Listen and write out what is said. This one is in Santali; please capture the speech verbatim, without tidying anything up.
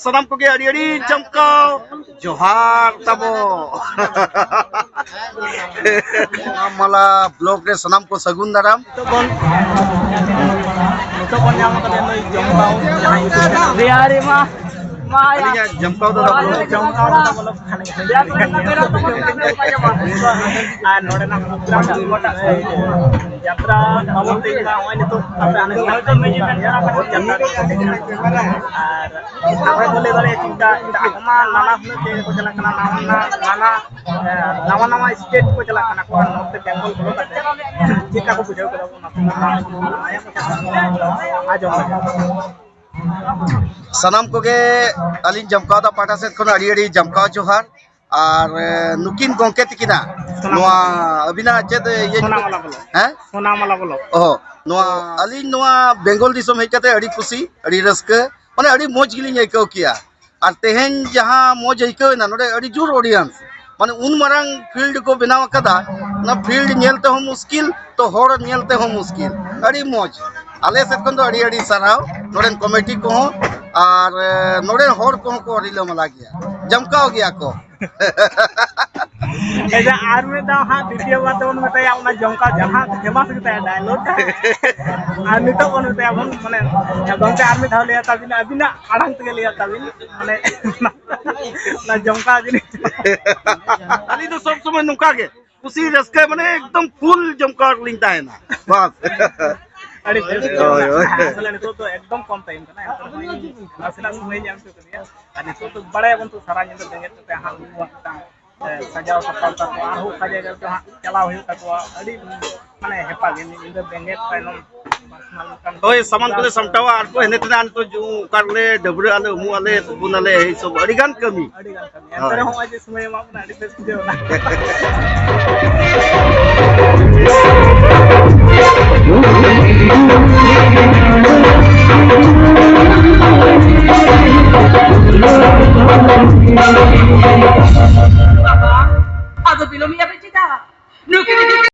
ᱥᱟᱱᱟᱢ ᱠᱚᱜᱮ ᱟᱹᱰᱤ ᱟᱹᱰᱤ ᱡᱚᱢᱠᱟᱣ ᱡᱚᱦᱟᱨ ᱛᱟᱵᱚ᱾ ᱢᱟᱞᱟ ᱵᱞᱚᱠ ᱨᱮ ᱥᱟᱱᱟᱢ ᱠᱚ ᱥᱟᱹᱜᱩᱱ ᱫᱟᱨᱟᱢ᱾ ᱱᱤᱛᱚᱜ ᱵᱚᱱ, ᱱᱤᱛᱚᱜ ᱵᱚᱱ ᱧᱟᱢ ᱠᱟᱫᱟ ᱱᱩᱭ ᱡᱚᱢᱠᱟᱣ ᱡᱟᱦᱟᱸᱭ ᱵᱤᱦᱟᱨᱤ ᱢᱟ, ᱢᱟ ᱭᱟ᱾ ᱟᱹᱞᱤᱧᱟᱜ ᱡᱚᱢᱠᱟᱣ ᱫᱚ ᱵᱟᱹᱱᱩᱜ᱾ ᱡᱚᱢᱠᱟᱣ ᱫᱚ ᱵᱚᱞᱚ ᱠᱟᱱ ᱜᱮᱭᱟ᱾ ᱟᱨ ᱱᱚᱰᱮᱱᱟᱜ program ᱜᱚᱴᱟ ᱡᱟᱛᱨᱟ ᱵᱟᱵᱚᱫ ᱛᱮ ᱱᱚᱜᱼᱚᱭ ᱱᱤᱛᱚᱜ ᱟᱯᱮ ᱦᱟᱱᱮ ᱟᱨ ᱟᱯᱮ ᱠᱚ ᱞᱟᱹᱭ ᱫᱟᱲᱮᱭᱟᱜᱼᱟ ᱪᱮᱫ ᱞᱮᱠᱟ ᱮᱴᱟᱜ ᱠᱚᱢᱟ ᱱᱟᱱᱟ ᱦᱩᱱᱟᱹᱨ ᱛᱮ ᱠᱚ ᱪᱟᱞᱟᱜ ᱠᱟᱱᱟ, ᱱᱟᱣᱟ ᱱᱟᱣᱟ, ᱱᱟᱣᱟ ᱱᱟᱣᱟ state ᱠᱚ ᱪᱟᱞᱟᱜ ᱠᱟᱱᱟ ᱠᱚ, ᱱᱚᱛᱮ ᱵᱮᱝᱜᱚᱞ ᱵᱚᱞᱚ ᱠᱟᱛᱮ ᱪᱮᱫ ᱞᱮᱠᱟ ᱠᱚ ᱵᱩᱡᱷᱟᱹᱣ ᱠᱮᱫᱟ ᱚᱱᱟ ᱠᱚ ᱟᱸᱡᱚᱢ ᱞᱟᱹᱜᱤᱫ᱾ ᱥᱟᱱᱟᱢ ᱠᱚᱜᱮ ᱟᱹᱞᱤᱧ ᱡᱚᱢᱠᱟᱣ ᱫᱟ ᱯᱟᱦᱴᱟ ᱥᱮᱫ ᱠᱷᱚᱱ ᱟᱹᱰᱤ ᱟᱹᱰᱤ ᱡᱚᱢᱠᱟᱣ ᱡᱚᱦᱟᱨ᱾ ᱟᱨ, ᱮ, ᱱᱩᱠᱤᱱ ᱜᱚᱝᱠᱮ ᱛᱤᱠᱤᱱᱟᱜ ᱥᱳᱱᱟᱢᱟᱞᱟ ᱱᱚᱣᱟ ᱵᱞᱚᱠ᱾ ᱟᱹᱵᱤᱱᱟᱜ ᱪᱮᱫ ᱤᱭᱟᱹ ᱥᱳᱱᱟᱢᱟᱞᱟ ᱵᱞᱚᱠ᱾ ᱦᱮᱸ? ᱥᱳᱱᱟᱢᱟᱞᱟ ᱵᱞᱚᱠ᱾ ᱚ, ᱱᱚᱣᱟ ᱟᱹᱞᱤᱧ ᱱᱚᱣᱟ ᱵᱮᱝᱜᱚᱞ ᱫᱤᱥᱚᱢ ᱦᱮᱡ ᱠᱟᱛᱮ ᱟᱹᱰᱤ ᱠᱩᱥᱤ, ᱟᱹᱰᱤ ᱨᱟᱹᱥᱠᱟᱹ, ᱢᱟᱱᱮ ᱟᱹᱰᱤ ᱢᱚᱡᱽ ᱜᱮᱞᱤᱧ ᱟᱹᱭᱠᱟᱹᱣ ᱠᱮᱜᱼᱟ᱾ ᱟᱨ ᱛᱮᱦᱮᱧ ᱡᱟᱦᱟᱸ ᱢᱚᱡᱽ ᱟᱹᱭᱠᱟᱹᱣ ᱮᱱᱟ, ᱱᱚᱰᱮ ᱟᱹᱰᱤ ᱡᱳᱨ audience, ᱢᱟᱱᱮ ᱩᱱ ᱢᱟᱨᱟᱝ field ᱠᱚ ᱵᱮᱱᱟᱣ ᱟᱠᱟᱫᱟ, ᱚᱱᱟ field ᱧᱮᱞ ᱛᱮᱦᱚᱸ ᱢᱩᱥᱠᱤᱞ, ᱛᱚ ᱦᱚᱲ ᱧᱮᱞ ᱛᱮᱦᱚᱸ ᱢᱩᱥᱠᱤᱞ, ᱟᱹᱰᱤ ᱢᱚᱡᱽ᱾ ᱟᱞᱮ ᱥᱮᱫ ᱠᱷᱚᱱ ᱫᱚ ᱟᱹᱰᱤ ᱟᱹᱰᱤ ᱥᱟᱨᱦᱟᱣ ᱱᱚᱰᱮᱱ committee ᱠᱚᱦᱚᱸ, ᱟᱨ, ᱮ, ᱱᱚᱰᱮᱱ ᱦᱚᱲ ᱠᱚᱦᱚᱸ ᱠᱚ ᱨᱤᱞᱟᱹᱢᱟᱞᱟ ᱜᱮᱭᱟ, ᱡᱚᱢᱠᱟᱣ ᱜᱮᱭᱟ ᱠᱚ᱾ ᱟᱪᱪᱷᱟ, ᱟᱨ ᱢᱤᱫ ᱫᱷᱟᱣ ᱦᱟᱸᱜ ᱫᱤᱛᱤᱭᱚ ᱵᱟᱨ ᱛᱮᱵᱚᱱ ᱢᱮᱛᱟᱭᱟ ᱚᱱᱟ ᱡᱚᱢᱠᱟᱣ ᱡᱟᱦᱟᱸ famous ᱜᱮᱛᱟᱭᱟ dialogue᱾ ᱟᱨ ᱱᱤᱛᱚᱜ ᱵᱚᱱ ᱢᱮᱛᱟᱭᱟ ᱵᱚᱱ, ᱢᱟᱱᱮ, ᱜᱚᱢᱠᱮ ᱟᱨ ᱢᱤᱫ ᱫᱷᱟᱣ ᱞᱟᱹᱭᱟ ᱛᱟᱵᱤᱱ, ᱟᱹᱵᱤᱱᱟᱜ ᱟᱲᱟᱝ ᱛᱮᱜᱮ ᱞᱟᱹᱭᱟ ᱛᱟᱵᱤᱱ, ᱢᱟᱱᱮ, ᱚᱱᱟ ᱡᱚᱢᱠᱟᱣ ᱡᱤᱱᱤᱥ᱾ ᱟᱹᱞᱤᱧ ᱫᱚ ᱥᱚᱵ ᱥᱚᱢᱚᱭ ᱱᱚᱝᱠᱟ ᱜᱮ, ᱠᱩᱥᱤ ᱨᱟᱹᱥᱠᱟᱹ, ᱢᱟᱱᱮ, ᱮᱠᱫᱚᱢ full ᱡᱚᱢᱠᱟᱣ ᱨᱮᱞᱤᱧ ᱛᱟᱦᱮᱱᱟ᱾ ᱵᱟᱥ᱾ ᱟᱹᱰᱤ ᱵᱮᱥ᱾ ᱦᱳᱭ, ᱦᱳᱭ᱾ ᱟᱥᱚᱞᱮ ᱱᱤᱛᱚᱜ ᱫᱚ ᱮᱠᱫᱚᱢ ᱠᱚᱢ time ᱠᱟᱱᱟ, ᱮᱱᱛᱮ ᱨᱮᱦᱚᱸ ᱱᱟᱥᱮᱱᱟᱜ ᱥᱚᱢᱚᱭ ᱧᱟᱢ ᱦᱚᱪᱚ ᱠᱟᱫᱮᱭᱟ᱾ ᱟᱨ ᱱᱤᱛᱚᱜ ᱫᱚ ᱵᱟᱲᱟᱭᱟᱵᱚᱱ ᱛᱚ, ᱥᱟᱨᱟ ᱧᱤᱫᱟᱹ ᱵᱮᱸᱜᱮᱫ ᱠᱟᱛᱮ ᱦᱟᱸᱜ ᱩᱱᱠᱩᱣᱟᱜ ᱢᱤᱫᱴᱟᱝ, ᱮ, ᱥᱟᱡᱟᱣ ᱥᱟᱯᱲᱟᱣ ᱛᱟᱠᱚ, ᱟᱨᱦᱚᱸ ᱚᱠᱟ ᱡᱟᱭᱜᱟ ᱨᱮᱪᱚ ᱦᱟᱸᱜ ᱪᱟᱞᱟᱣ ᱦᱩᱭᱩᱜ ᱛᱟᱠᱚᱣᱟ᱾ ᱟᱹᱰᱤ, ᱢᱟᱱᱮ, ᱦᱮᱯᱟ ᱜᱮ, ᱢᱤᱫ ᱧᱤᱫᱟᱹ ᱵᱮᱸᱜᱮᱫ ᱛᱟᱭᱱᱚᱢ personal ᱢᱤᱫᱴᱟᱝ ᱦᱳᱭ, ᱥᱟᱢᱟᱱ ᱠᱚᱞᱮ ᱥᱟᱢᱴᱟᱣᱟ, ᱟᱨ ᱠᱚ ᱮᱱᱮᱡ ᱛᱮᱱᱟᱜ ᱱᱤᱛᱚᱜ ᱚᱠᱟ ᱨᱮᱞᱮ ᱰᱟᱹᱵᱽᱨᱟᱹᱜ ᱟᱞᱮ, ᱩᱢᱩᱜ ᱟᱞᱮ, ᱛᱩᱯᱩᱱ ᱟᱞᱮ, ᱮᱭ ᱥᱚᱵ ᱟᱹᱰᱤ ᱜᱟᱱ ᱠᱟᱹᱢᱤ᱾ ᱟᱹᱰᱤ ᱜᱟᱱ ᱠᱟᱹᱢᱤ᱾ ᱦᱳᱭ᱾ ᱮᱱᱛᱮ ᱨᱮᱦᱚᱸ ᱱᱚᱜᱼᱚᱭ ᱡᱮ ᱥᱚᱢᱚᱭ ᱮᱢᱟᱜ ᱵᱚᱱᱟ, ᱟᱹᱰᱤ ᱵᱮᱥ ᱵᱩᱡᱷᱟᱹᱣ ᱮᱱᱟ᱾